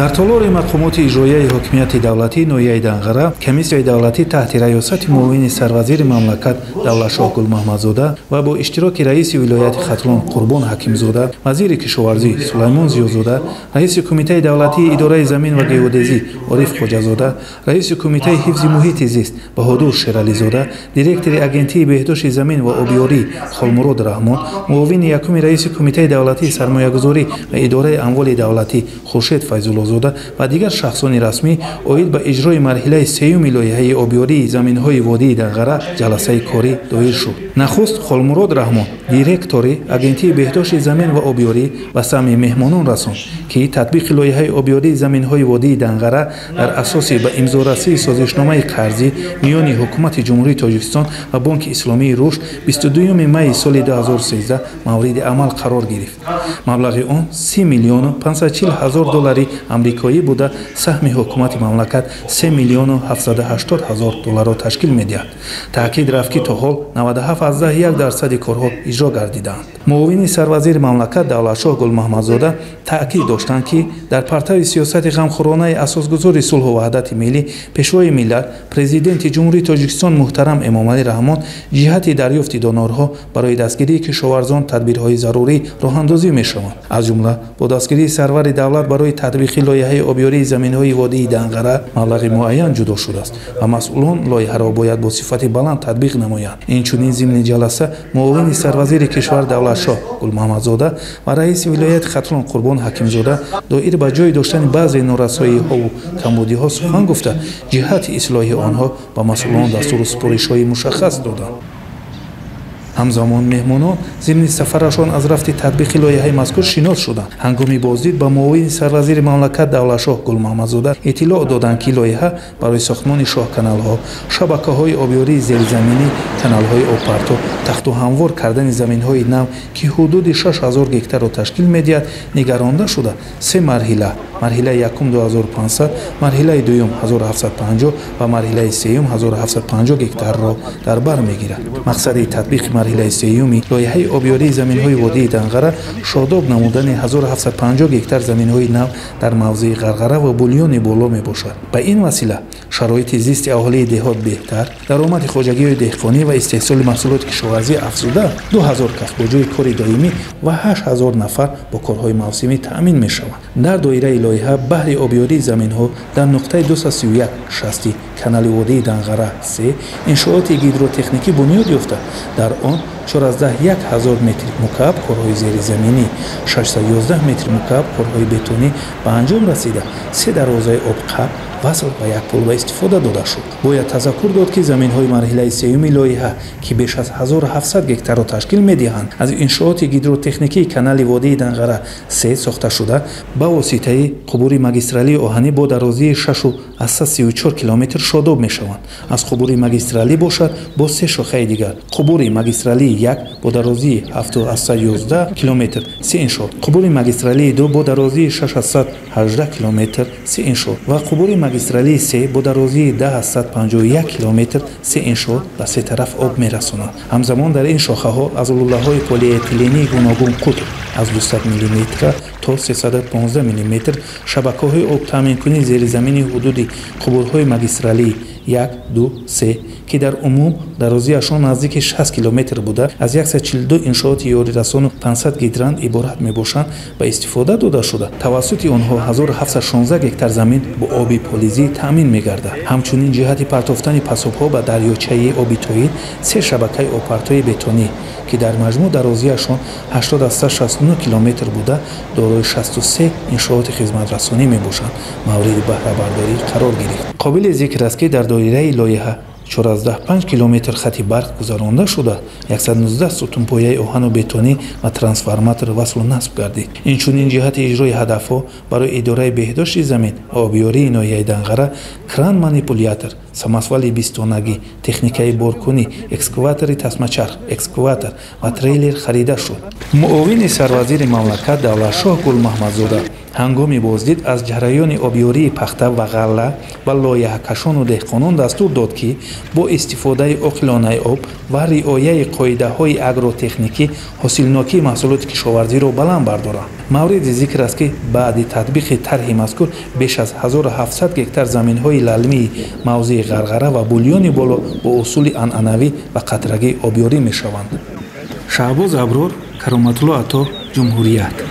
Дар толори мақомоти иҷроияи ҳокимияти давлатии ноҳияи Данғара комиссияи давлатӣ таҳти раёсати муовини сарвазири мамлакат Давлатшоҳ Гулмаҳмадзода ва бо иштироки раиси вилояти Хатлон Қурбон Ҳакимзода, вазири кишоварзӣ Сулаймон Зиёзода, раиси кумитаи давлатии идораи замин ва геодезӣ Ориф Хоҷазода, раиси кумитаи ҳифзи муҳити зист Баҳодур Шерализода, директори агентии беҳдошти замин ва обиёрӣ Холмурод Раҳмон, муовини якуми раиси кумитаи давлатии сармоягузорӣ ва идораи амволи давлатӣ Хуршед Файзуллозода ва дигар шахсони расмӣ оид ба иҷрои марҳилаи сеюми лоиҳаи обиёрии заминҳои водии Данғара ҷаласаи корӣ доир шуд. Нахуст Холмурод Раҳмон, директори агентии беҳдошти замин ва обиёрӣ, ба самъи меҳмонон расонд, ки татбиқи лоиҳаи обиёрии заминҳои водии Данғара дар асоси ба имзорасии созишномаи қарзӣ миёни ҳукумати Ҷумҳурии Тоҷикистон ва Бонки Исломии Рушд 22 майи соли 2013 мавриди амал қарор гирифт. Маблағи он 30 миллиону 540 ҳазор доллари амрикоӣ буда, саҳми ҳукумати мамлакат 3 миллиону 780 ҳазор долларро ташкил медиҳад. Таъкид рафт, ки то ҳол 97,1% корҳо иҷро гардидаанд. Муовини сарвазири мамлакат Давлатшоҳ Гулмаҳмадзода таъкид доштанд, ки дар партави сиёсати ғамхӯронаи асосгузори сулҳу ваҳдати миллӣ, пешвои миллат, президенти Ҷумҳурии Тоҷикистон муҳтарам Эмомалӣ Раҳмон ҷиҳати дарёфти донорҳо барои дастгирии кишоварзон тадбирҳои зарурӣ роҳандозӣ мешаванд. Аз ҷумла бо дастгирии сарвари давлат барои татбиқи лоиҳаи обиёрии заминҳои водии Данғара маблағи муайян ҷудо шудааст ва масъулон лоиҳаро бояд бо сифати баланд татбиқ намоянд. Инчунин зимни ҷаласа муовини сарвазири кишвар Давлатшоҳ Гулмаҳмадзода ва раиси вилояти Хатлон Қурбон Ҳакимзода доир ба ҷой доштани баъзе норасоиҳову камбудиҳо сухан гуфта, ҷиҳати ислоҳи онҳо ба масъулон дастуру супоришҳои мушаххас доданд. Ҳамзамон меҳмонон зимни сафарашон аз рафти татбиқи лоиҳаи мазкур шинос шуданд. Ҳангоми боздид ба муовини сарвазири мамлакат Давлатшоҳ Гулмаҳмадзода иттилоъ доданд, ки лоиҳа барои сохтмони шоҳканалҳо, шабакаҳои обиёрии зеризаминӣ, каналҳои обпарто, тахту ҳамвор кардани заминҳои нав, ки ҳудуди 6000 гектарро ташкил медиҳад, нигаронда шуда, се марҳила: марҳилаи якум 2500, марҳилаи дуюм 1750 ва марҳилаи сеюм 1750 гектарро дар бар мегирад. Мақсади татбиқи марҳилаи сеюми лоиҳаи обиёрии заминҳои водии Данғара шодоб намудани 1750 гектар заминҳои нав дар мавзеи Ғарғара ва Булёни Боло мебошад. Ба ин васила шароити зисти аҳолии деҳот беҳтар, даромади хоҷагиҳои деҳқонӣ ва истеҳсоли маҳсулоти кишоварзӣ афзуда, 2000 кас бо ҷойи кори доимӣ ва 8000 нафар бо корҳои мавсимӣ таъмин мешаванд. Дар доираи лоиҳа баҳри обиёрии заминҳо дар нуқтаи 231 60 канали водии Данғара 3 иншооти гидротехникӣ бунёд ёфта, дар он 41 ҳазор метри мукааб корҳои зеризаминӣ, 611 метри мукааб корҳои бетонӣ ба анҷом расида, се дарвозаи обқаб васл ба як пул ба истифода дода шуд. Бояд тазаккур дод, ки заминҳои марҳилаи сеюми лоиҳа, ки беш аз 1700 гектарро ташкил медиҳанд, аз иншооти гидротехникии канали водии Данғара 3 сохташуда ба воситаи қубури магистралии оҳанӣ бо дарозии 6,34 километр шодоб мешаванд. Аз қубури магистралӣ бошад бо се шохаи дигар: қубури магистралии 1 бо дарозии 7,11 километр се иншоот, қубури магистралии 2 бо дарозии 6,18 километр се иншоот ва қубури магистралии 3 бо дарозии 10,51 километр се иншоот ба се тараф об мерасонад. Ҳамзамон дар ин шохаҳо аз лӯлаҳои полиэтилении гуногун қутр аз 200 мм то 315 мм шабакаҳои обтаъминкунии зеризамини ҳудуди қубурҳои магистралии 1, 2, 3, ки дар умум дарозиашон наздики 60 километр буда, аз 142 иншооти ёрирасону 500 гидрант иборат мебошанд, ба истифода дода шуда, тавассути онҳо 1716 гектар замин бо оби полизӣ таъмин мегардад. Ҳамчунин ҷиҳати партофтани пасобҳо ба дарёчаи оби Тоир се шабакаи обпартои бетонӣ, ки дар маҷмӯъ дарозиашон 869 километр буда, дорои 63 иншооти хизматрасонӣ мебошанд, мавриди баҳрабардорӣ қарор гирифт. Қобили зикр аст, ки дар доираи лоиҳа 4,5 километр хати барқ гузаронда шуда, 119 сутунпояи оҳану бетонӣ ва трансформатор васлу насб гардид. Инчунин ҷиҳати иҷрои ҳадафҳо барои идораи беҳдошти замин ва обиёрии ноҳияи Данғара кран манипулятор Самосвали бистонагӣ, техникаи боркунӣ, экскаватори тасмачарх, экскаватор ва трейлер харида шуд. Муовини сарвазири мамлакат Давлатшоҳ Гулмаҳмадзода ҳангоми боздид аз ҷараёни обёрии пахта ва ғалла ба лоиҳакашону деҳқонон дастур дод, ки бо истифодаи оқилонаи об ва риояи қоидаҳои агротехникӣ ҳосилнокии маҳсулоти кишоварзиро баланд бардоранд. Мавриди зикр аст, ки баъди татбиқи тарҳи мазкур беш аз 1700 гектар заминҳои лалмии мавзеи Ғарғара ва Бульёни Боло бо усули анъанавӣ ва қатрагӣ обёрӣ мешаванд. Шаҳбоз Аброр, Кароматулло Ато, Ҷумҳурият.